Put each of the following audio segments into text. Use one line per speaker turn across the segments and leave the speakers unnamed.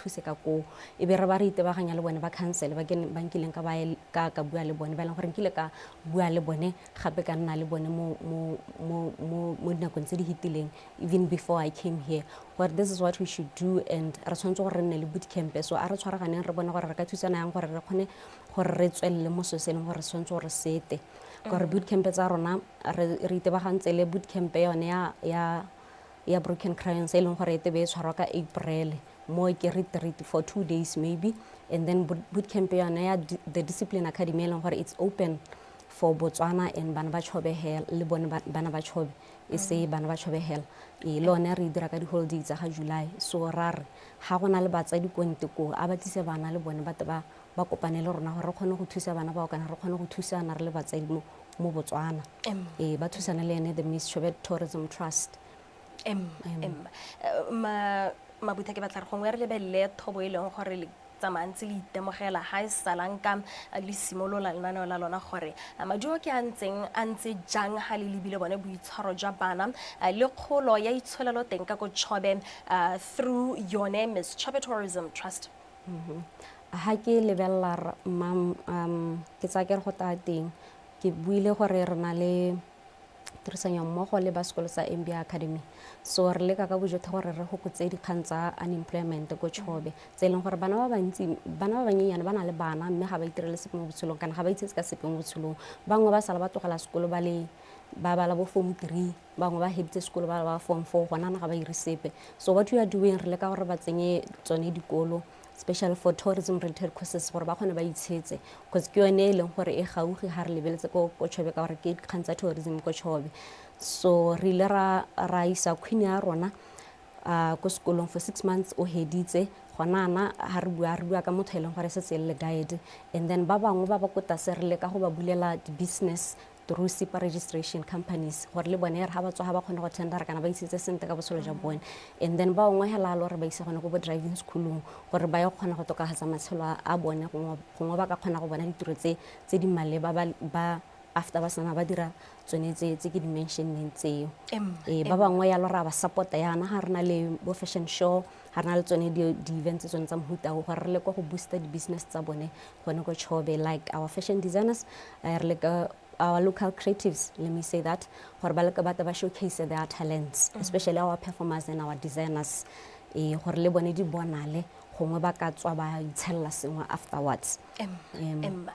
thuse ka koo. E be re ba re itebaganya le bone ba council ba ke ba nkileng ka ba ka ka bua le bone, ba e leng gore nkile ka bua le bone gape, ka nna le bone mo dinakong tse di fetileng, even before I came here, gore this is what we should do and re tshwanetse gore re nne le boot camp. So a re tshwaraganeng, re bone gore re ka thusana yang gore re kgone gore re tswelele mo so se e leng gore re tshwanetse gore sete gore boot camp tsa rona. Re itebagantse le boot camp yone ya Broken Crayons, e leng gore e tebe e tshwarwa ka April mo ke retreat for 2 days maybe, and then boot camp yone ya the Discipline Academy, e leng gore it's open for Botswana and bana ba Chobe hela, le bone bana ba Chobe, e se bana ba Chobe hela. E le one re e dira ka di-holiday tsa ga July. So ra re ga go na le batsadi ko nte koo, a ba tlise bana le bone, ba ba kopane le rona gore re kgone go thusa bana bao, kana re kgone go thusana re le batsadi mo Botswana. Ee, ba thusana le ene the Miss Chobe Tourism Trust.
Em em Eh, ma Mabutha, ke batla re gongwe re lebelele thobo e leng gore le tsamaya ntse le itemogela ga e salang ka le simolola lenaneo la lona, gore maduo ke a ntseng a ntse jang ga le lebile bone boitshwaro jwa bana le kgolo ya itsholelo teng ka ko Chobe through yone Miss Chobe Tourism Trust.
Ha ke lebelela, mam, ke tsaya ke re go taya teng ke buile gore re na le tirisano mmogo le ba sekolo sa MBA Academy. So re leka ka bojotlhe gore re fokotse dikgang tsa unemployment ko Chobe, tse e leng gore bana ba bantsi, bana ba banyenyane ba na le bana, mme ga ba itirele sepe mo botshelong kana ga ba itsetse ka sepe mo botshelong. Bangwe ba sala ba tlogela sekolo ba le ba bala bo form 3, bangwe ba heditse sekolo ba ba form 4, gona ga ba ire sepe. So what we are doing, re leka gore ba tsenye tsone dikolo, special for tourism related courses, gore ba kgone ba itshetse, because ke yone e leng gore e gaufi ga re lebeletse ko Chobe, ka gore ke dikgang tsa tourism ko Chobe. So re ile ra isa queen ya rona ko sekolong for 6 months, o heditse gona. Ana ha re bua ka motho e leng gore setse e le guide. And then ba bangwe ba ba ko tlase, re leka go ba bulela di-business through SEPA registration companies, gore le bone re ga ba tswa ga ba kgone go tendera kana ba isitse sentle ka botshelo jwa bone. And then ba bangwe hela lo re ba ise gone ko bo driving schoolong gore ba ye go kgona go tokafatsa matshelo a bone, gongwe ba ka kgona go bona ditiro tse di maleba ba after ba sena ba dira tsone tse ke di mentionneng tseo. Ee, ba bangwe yalo ra ba support-a yana ga re na le bo fashion show, ga re na le tsone di-events tsone tsa mohuta o, gore re leke go booster di-business tsa bone gone ko Chobe, like our fashion designers, re leka our local creatives, let me say that, gore ba leke ba showcase their talents, especially our performers and our designers, gore le bone di bonale, gongwe ba ka tswa ba itshelela sengwe afterwards.
Em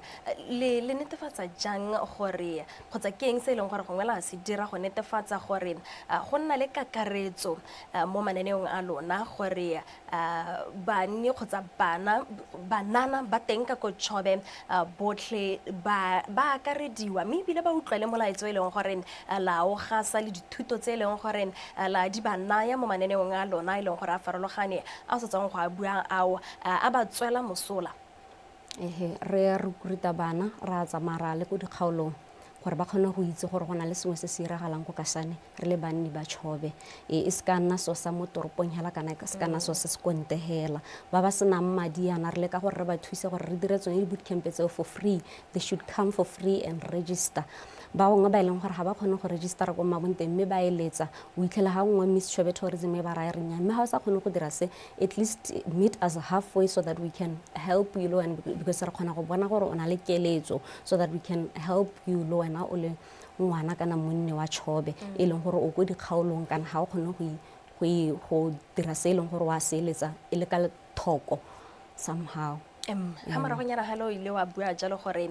le netefatsa jang gore, kgotsa ke eng se e leng gore gongwe la se dira go netefatsa gore go nna le kakaretso mo mananeong a lona, gore banni kgotsa bana, banana ba teng ka ko Chobe botlhe ba akarediwa, mme ebile ba utlwa le molaetso e leng gore la o gasa le dithuto tse e leng gore la di ba naya mo mananeong a lona e leng gore a farologane a sa tswang go a bua ao, a ba tswela mosola?
Ehe, re recruita bana, ra tsamaya ra le ko dikgaolong gore ba kgone go itse gore go na le sengwe se se iragalang ko Kasane. Re le banni ba Chobe, e se ka nna so sa mo toropong hela kana e se ka nna so se se konte hela. Ba ba senang madi yana, re leka gore re ba thuse gore re dire tsone di-boot camp tseo for free. They should come for free and register. Ba bangwe ba e leng gore ga ba kgone go registera ko mabonteng, mme ba eletsa, o itlhela ga nngwe Miss Chobe Tourism e ba raya reng, mme ga o sa kgone go dira se, at least meet us halfway so that we can help you le wena, because re kgona go bona gore o na le keletso, so that we can help you le wena o le ngwana kana monne wa Chobe e leng gore o ko dikgaolong kana ga o kgone go dira se e leng gore wa se eletsa e le ka thoko somehow.
Ga moragonyana ga le o ile wa bua jalo gore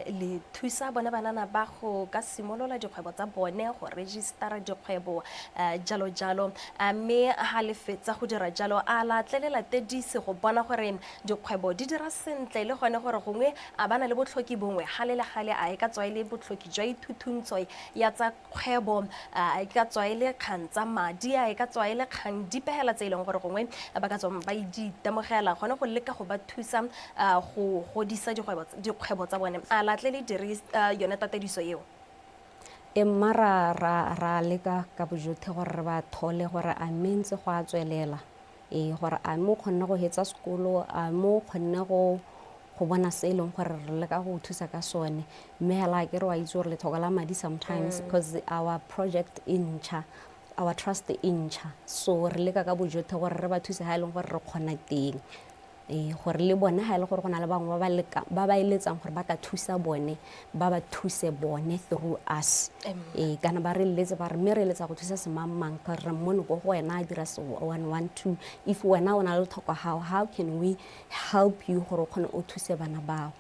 le thusa bone banana ba go ka simolola dikgwebo tsa bone, go registera dikgwebo, jalo jalo, mme ga le fetsa go dira jalo, a la tle le latedise go bona gore dikgwebo di dira sentle, le gone gore gongwe a ba na le botlhoki bongwe gale le gale, a e ka tswa e le botlhoki jwa ithuthuntso ya tsa kgwebo, a e ka tswa e le kgang tsa madi, a e ka tswa e le kgang dipegela tse e leng gore gongwe ba ka tswang ba di itemogela, gone go leka go ba thusa go godisa dikgwebo tsa bone? A latle le dire yone tatediso eo?
E mma, ra leka ka bojotlhe gore re ba thole gore a mme ntse go a tswelela, ee, gore a mme o kgonne go hetsa sekolo, a mme o kgonne go bona se e leng gore re leka go thusa ka sone. Mme hela ke re wa itse gore letlhoko la madi sometimes, because our project e ntšha. Our trust e ntšha, so re leka ka bojotlhe gore re ba thuse ga e leng gore re kgona teng, ee, gore le bone ga e le gore go na le bangwe ba ba eletsang gore ba ka thusa bone, ba ba thuse bone through us. Ee, kana ba re leletse ba re, mme re eletsa go thusa semangmang ka re mmone ko go wena a dira se one one two. If wena o na le tlhoko, how can we help you gore o kgone o thuse bana bao?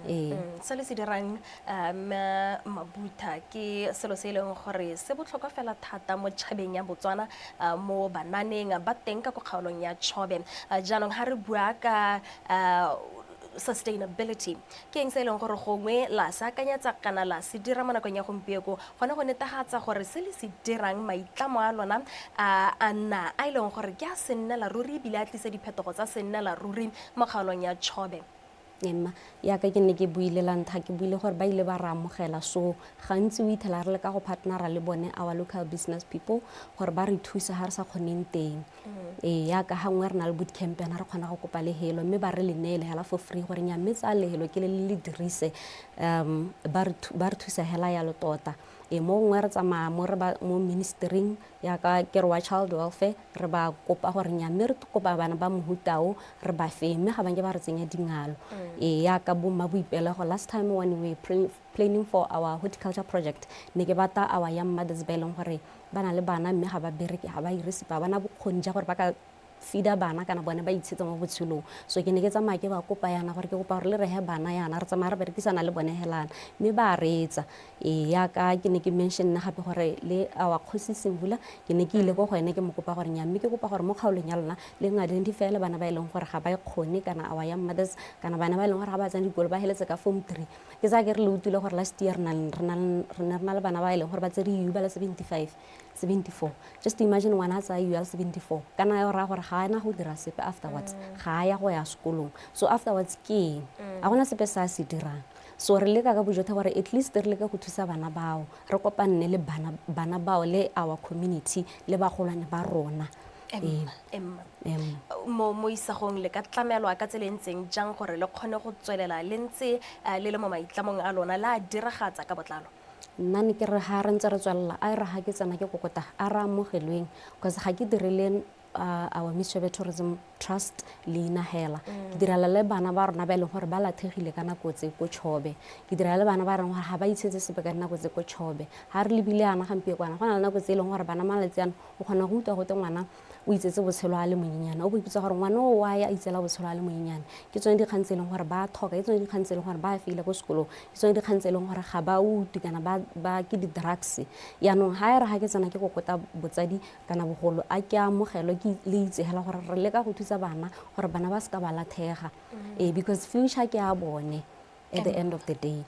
Ee.
Se le se dirang, Mabutha, ke selo se e leng gore se botlhokwa fela thata mo tšhabeng ya Botswana, mo bananeng ba teng ka ko kgaolong ya Chobe. Jaanong ga re bua ka sustainability, ke eng se e leng gore gongwe la se akanyetsa kana la se dira mo nakong ya gompieko gone go netefatsa gore se le se dirang, maitlamo a lona a nna a e leng gore ke a sennela ruri ebile a tlise diphetogo tsa sennela ruri mo kgaolong ya Chobe?
Emma, yaka ke ne ke buile la ntlha, ke buile gore ba ile ba re amogela, so gantsi o ithela re le ka go partnera le bone, our local business people, gore ba re thusa ga re sa kgoneng teng. Ee, yaka ga nngwe re na le boot camp yana, re kgona go kopa lehelo mme ba re le neele hela for free gore nya mme tsaya lehelo ke le le dirise. Ba re thusa hela yalo tota. Ee, mo gongwe re tsamaya mo re ba mo ministering, yaka ke re wa child welfare, re ba kopa gore nya mme re kopa bana ba mohutao re ba fe, mme ga banke ba re tsenya dingalo. Ee, yaka bo mma boipelego, last time when we planning for our horticulture project, ne ke batla our young mothers ba e leng gore ba na le bana mme ga ba bereke, ga ba ire sepe, ga bana bokgoni ja gore ba ka feeda bana kana bone ba itshetsa mo botshelong. So ke ne ke tsamaya ke ba kopa yana gore ke kopa gore le rehe bana yana, re tsamaya re berekisana le bone helana mme ba reetsa. Ee, yaka ke ne ke mention nna gape gore le our kgosi Sengula, ke ne ke ile ko go ene ke mo kopa gore nya mme ke kopa gore mo kgaolong ya lona le identify le bana ba e leng gore ga ba e kgone, kana our young mothers, kana bana ba e leng gore ga ba tsena dikolo, ba heletse ka form 3. Ke tsaya ke re le utlwile gore last year re ne re na le bana ba e leng gore ba tsere U ba le 75, 74. Just imagine ngwana a tsaya U ya 74, kana ya raya gore ga a na go dira sepe afterwards, ga a ya go ya sekolong. So afterwards ke eng? A gona sepe se a se dirang. So re leka ka bojotlhe gore at least re leke go thusa bana bao, re kopanne le bana bao le our community le bagolwane ba rona.
Emma, mo isagong le ka tlamelwa ka tsela e ntseng jang gore le kgone go tswelela le ntse le le mo maitlamong a lona, le a diragatsa ka botlalo?
Nna ne ke re ga re ntse re tswelela, a re ga ke tsena ke kokota, a re amogelweng, cause ga ke dirile our Miss Chobe Tourism Trust leina hela, ke direla le bana ba rona ba e leng gore ba lathegile ka nako tse ko Chobe, ke direla le bana ba reng gore ga ba itshetse sepe ka dinako tse ko Chobe. Ga re lebile yana gampieno kwana, go na le nako tse e leng gore bana malatsi ano o kgona go utlwa gote ngwana o itsetse botshelo a le monyenyane, o bo ipotsa gore ngwana o wa ya itsela botshelo a le monyenyane. Ke tsone dikgang tse e leng gore ba thoka, ke tsone dikgang tse e leng gore ba feila ko sekolong, ke tsone dikgang tse e leng gore ga ba utlwe kana ba ke di-drugs. Yaanong ga e re ga ke tsena ke kokota botsadi kana bogolo, a ke amogelwe, ke le itse hela gore re leka go thusa bana gore bana ba seka ba lathega. Ee, because future ke a bone at the end of the day.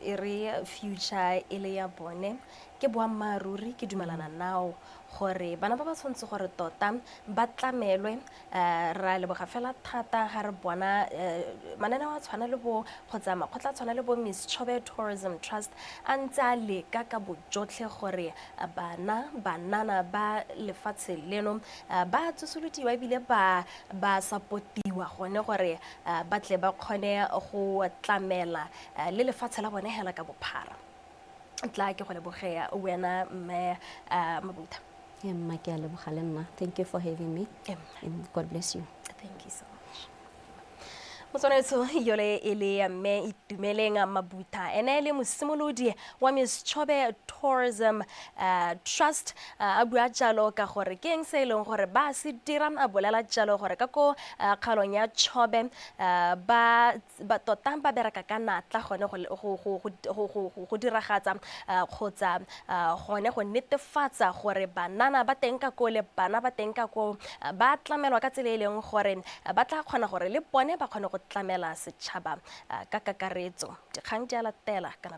E re future e le ya bone, ke boammaaruri, ke dumelana nao gore bana ba ba tshwanetse gore tota ba tlamelwe. Ra leboga fela thata ga re bona mananeo a tshwana le bo kgotsa makgotla a tshwana le bo Miss Chobe Tourism Trust a ntse a leka ka bojotlhe gore bana, banana ba lefatshe leno ba tsosolodiwa ebile ba supportiwa gone gore ba tle ba kgone go tlamela le lefatshe la bone hela ka bophara. Tla ke go leboge wena, mme Mabutha.
Mma, ke a leboga le nna. Thank you for having me and God bless you.
Thank you so much. Motswanetso yole e le mme Itumeleng Mabutha, ene le mosimolodi wa Miss Chobe Tourism Trust, a bua jalo ka gore ke eng se e leng gore ba se dira, a bolela jalo gore ka ko kgaolong ya Chobe ba tota ba bereka ka natla gone go diragatsa kgotsa gone go netefatsa gore banana ba teng ka ko le bana ba teng ka ko ba tlamelwa ka tsela e leng gore ba tla kgona gore le bone ba kgone go tlamela setšhaba ka kakaretso. Dikgang di a latela kana.